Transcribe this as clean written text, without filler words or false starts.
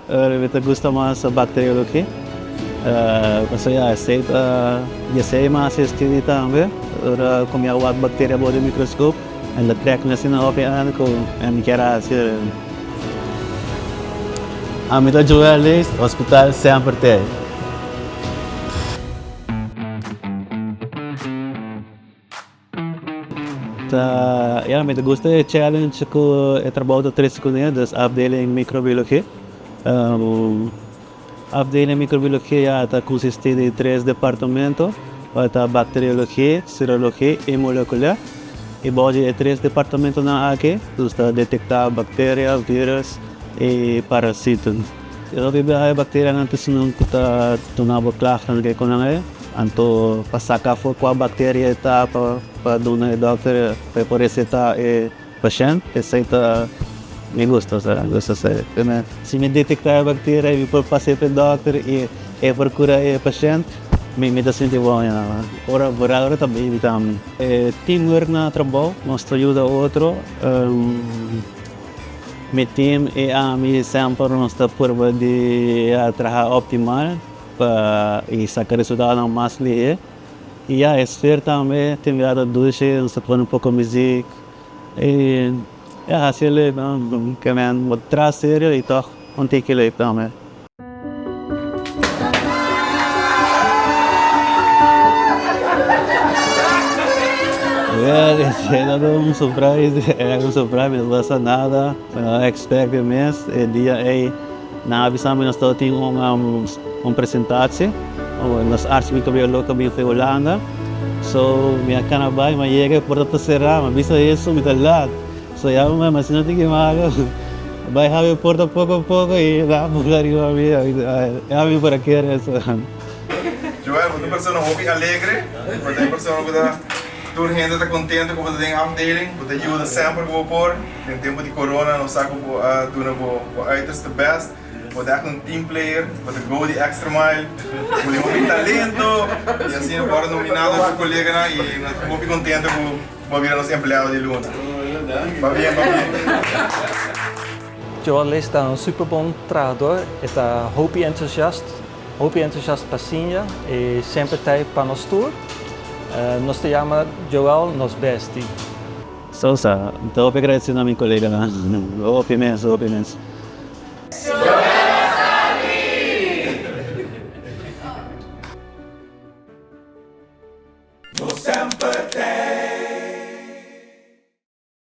Mi ta gusta mas bacteriologia. Pasobra ya esey ta y esey mi a asisti di tambe. Ora cu mi a wak bacteria bou di microscoop el a trek mi asina hopi aan cu mi kier a haci. Ami ta Joel Leest, hospital semper t'ey. Ta ya mi ta gusta e challenge ku e trabou ta trese kuné, dus afdeling microbiologie. Afdeling microbiologie ya ta konsistí di tres departamento, ku ta bacteriologie, serologie i molekuler. I bou di e tres departamentonan aki nos ta detektá bakteria, vírus i parasito. E hopi biaha e bakterianan ta esunnan ku ta duna bo klachten ke ku nan e, anto pa saka afó kua bakteria e ta pa pa duna e dòkter pa e por resetá e pashènt, esei ta mi gusta, osea mi gusta esei. Si mi detektá e bakteria i mi por pas'é pa e dòkter i e por kura e pashènt, mi mi ta sinti bon ya. Ora ora ta baby tambe. E teamwork na trabou, nos ta yuda otro. Mi team i ami semper nos ta purba di traha optimal pa i saka resultadonan mas lihé. I ya e sfeer tambe tin bia ta dushi, nos ta pone un poko muzik i ya hasi e leuk no. Ke men bo traha serio i tòg un tiki leuk tambe. Well, esei ta un surprise, era un surprise, mi no tabata sa nada, mi no a expect e mes, e dia ei nan a bisa mi nos tabatin un presentatie, nos arts microbioloog a bin for Hulanda, so mi a cana bai, mi a yega e porta ta cera, mi a bisa eso mi ta laat. So ya mi mama asina tin ki maga bai habi e porta poko poko i nan a bula riba mi a mi por a kere eso. Joel, bo ta un persona hopi alegre, bo ta e persona ku ta tur hende ta kontento ku bo ta den afdeling, bo ta yuda semper ku bo por. Den tempu di corona nos sa ku bo a duna bo uiterste best, bo ta ègt un team player, bo ta go di extra mile, bo tin hopi talento i asina bo a nomina dor bo koleganan i nos ta hopi kontento ku. Bo a bira nos empleado di luna. Pabien, pabien. Joel Lees ta un super bon trahador, e ta hopi entusiast, hopi entusiast pa siña y semper ta pa nos tur. Nos ta yama Joel nos bestie. Sousa, mi ta hopi agradecido na mi coleganan, hopi mes, hopi mes.